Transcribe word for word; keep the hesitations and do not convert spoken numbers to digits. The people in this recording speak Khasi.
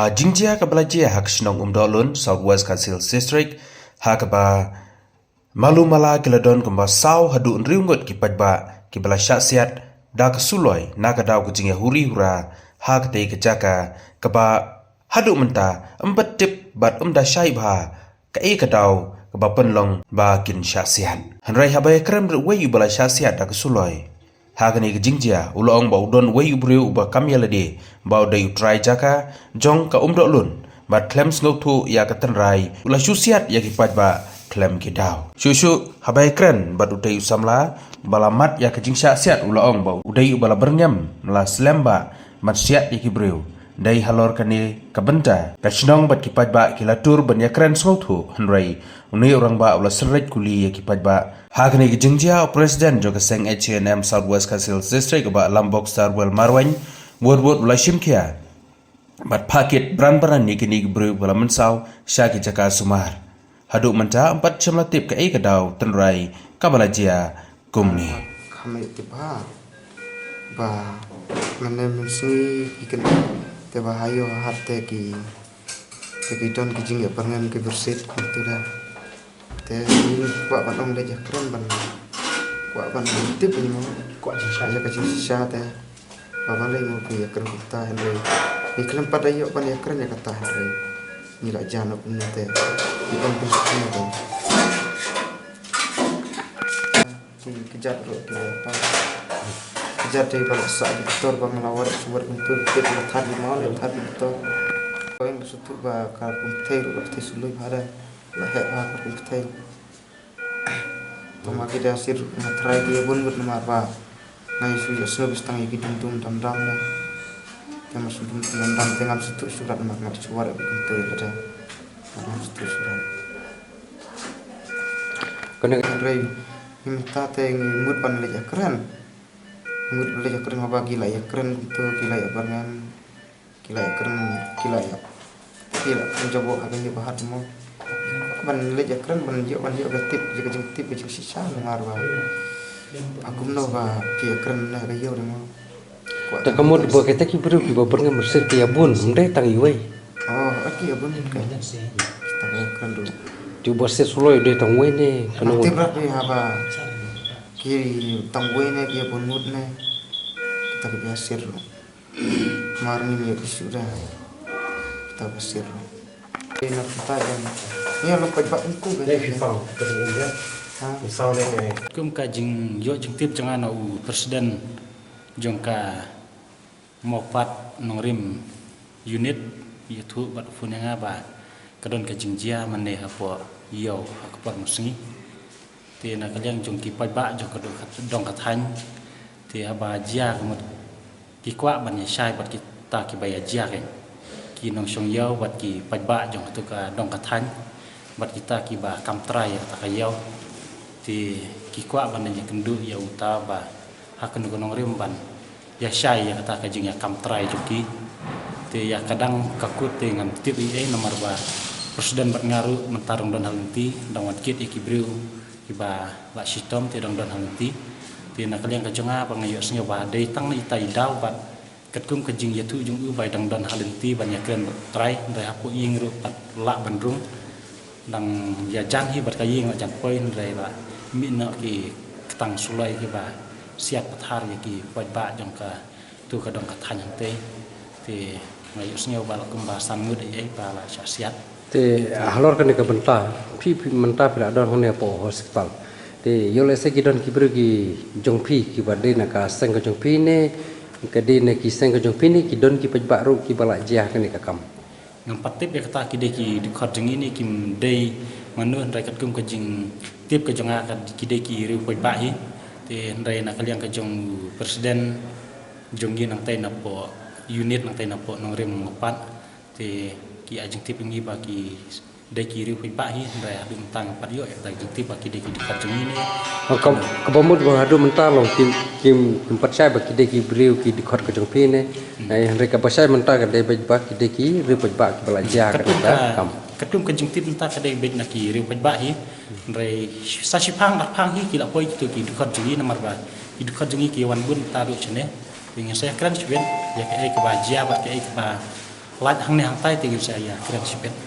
Ka jingjia kaba la jia ha ka shnong Umdohlun, South West Khasi Hills District, ha kaba malu mala ki la don kumba saw haduh hynriew ngut ki paidbah kiba la shah siat da ka suloi na ka daw ka jingïahuri hura ha katei ka jaka kaba haduh mynta ym pat tip bad ym da shai bha kaei ka daw kaba pynlong ba kin shah siat. Hynrei haba ïakren bad uwei uba la shah siat da ka suloi ha kane ka jingjia, u la ong ba u don uwei u briew uba kam ïa lade ba u dei u trai jaka jong ka Umdohlun bad khlem sngewthuh ïa ka tynrai u la shu siat ïa ki paidbah khlem ki daw. Shuh shuh haba ïakren bad utei u samla ba la mad ïa ka jingshah siat, u la ong ba u dei uba la byrngem, la slem bha ban siat ïa ki briew. Dei halor kane ka bynta ka shnong bad ki paidbah ki la tur ban ïakren sngewthuh, hynrei une u rangbah u la syreit kuli ïa ki paidbah. Ha kane ka jingjia, u president jong ka seng H A N M South West Khasi Hills District, u Bah Lambok Starwell Marwein, wut wut u la shim khia bad phah kit bran bran ïa kine ki briew ba la mynsaw sha ki jaka sumar. Haduh mynta ym pat shym la tip kaei ka daw tynrai kaba la jia kumne. Kam tip ha ba mynne mynsngi ki kynthei te ba ha ïew ha hat te ki, te ki don ki jingïabyrngem ki byrsit kumtu da. Te ngi kwah ban ong leit ïakren ban, kwah ban tip ïa mo, kwah jingshisha, ïa ka jingshisha te. Ba balei mo phi ïakren kumta, hynrei ngi khlem pat da ïoh ban ïakren ïa kata, hynrei ngi la jan kumne te ngi ong kumne te. Ki kjat ruh ki la ïa pang. Kjat dei ba la sah ki ktor ba nga la warai shuh warai kumtu, ki la thad ki maw, la thad ki ktor. Ko ïa nga sngewthuh ba ka kum pyrthei ruh la pyrthei suloi bha da. La heh bha ka kum pyrthei. Tang ma ki da sir nga tharai ki ïa bun ngut namar ba nga ïa shu ïa sngewbha tang ïa ki dum dum dam dam ne. Te ma shu dum dum dam dam te ngam sngewthuh shuh rat namar nga shu warai bad kumtu ïa lade. Ngam sngewthuh shuh rat. Kane hynrei mynta te ngi mut ban leit ïakren. Mut ban leit ïakren haba ki la ïakren kumtu, ki la ïa byrngem, ki la ïakren, ki la ïa, ki la kren jabo ha ka ïing ba hat mo. Ban leit ïakren ban ïoh, ban ïoh ka tip, ïa ka jingtip, ka jingshisha namar ba ha kumno ba phi ïakren na ka ïew de mo. Te ka mut ba kita ki briew kiba byrngem byrsit ki ïa bun, ym dei tang iwei. Oh, ki ïa bun ka. Kita ka ïakren ruh. Te ba byrsit suloi dei tang uwei ne, kano? Tip rat dei haba ki tang uwei ne, ki ïa bun ngut ne. Kita kiba ïasir ruh. Mar ngin ïa ki shu da. Kita ba sir ruh. Ïa na kita ïa. Ïa long paidbah kum ka. Dei phi pang ka dei ïa. Ha? Saw ne ne. Kum ka jingïoh jingtip jong nga na u president jong ka Mawpat Nongrim unit, ïathuh bad u phone ïa nga ba ka don ka jingjia mynne hapoh ïew ha ka por mynsngi. Te na ka liang jong ki paidbah jong ka dong ka, dong ka thaiñ. Te haba jia ka mut ki kwah ban ïa shai bad kita kiba ïa jia kein. Ki nongshong ïew bad ki paidbah jong katu ka dong ka thaiñ. Bad kita kiba kam trai ïa kata ka ïew. Te ki kwah ban ïa kynduh ïa uta ba ha kano kano nongrim ban ïa shai ïa kata ka jingïakam trai jong ki. Te ïa ka dang ka kut te ngam tip ei ei namar ba president bad nga ruh mynta dang don ha lynti, dang wan kit ïa ki briew kiba la shitom te dang don ha lynti. Te na ka liang ka jong nga ba nga ïohsngew ba dei tang ita i daw bad katkum ka jingïathuh jong u ba i dang don ha lynti ban ïakren bad trai, hynrei hapoh ïing ruh pat lah ban rung. Dang ïa jan hi bad ka ïing la jan poi, hynrei la mih noh ki ktang suloi kiba siat pathar ïa ki paidbah jong katu ka dong ka thaiñ hangtei. Te nga ïohsngew ba la kumba san ngut ei ei ba la shah siat. Te halor kane ka bynta phi, phi mynta phi la don hangne hapoh hospital. Te ïoh lehse ki don ki briew ki jong phi kiba dei na ka seng ka jong phi ne, ka dei na ki seng ka jong phi ne ki don ki paidbah ruh kiba la jia kane ka kam? Ngam pat tip ïa kata, ki dei ki dkhot jong ngi ne kim dei mano, hynrei katkum ka jingtip ka jong nga ka, ki dei ki riew paidbah hi. Te hynrei na ka liang ka jong u president jong ngi nangtei napoh unit nangtei napoh Nongrim Mawpat. Te ki ai jingtip ïa ngi ba ki dei ki riew paidbah hi, hynrei haduh mynta ngam pat ïoh ïa kata ka jingtip ba ki dei ki dkhot jong ngi ne. Ka, kaba mut ba haduh mynta long kim, kim, kim pat shai ba ki dei ki briew ki dkhot ka jong phi ne. Hmm. Ai, hynrei kaba shai mynta ka dei beit ba ki dei ki riew paidbah kiba la jia ka, katkum ka, kam. Katkum ka jingtip mynta ka dei beit na ki riew paidbah hi. Hynrei sa shiphang arphang hi ki la poi kitu ki dkhot jong ngi namar ba ki dkhot jong ngi ki wan bun mynta ruh shane. Te ngin sa ïakren shibun ïa kaei kaba jia bad kaei kaba Lait hangne hangtai te ngin sa ïa kren shibit.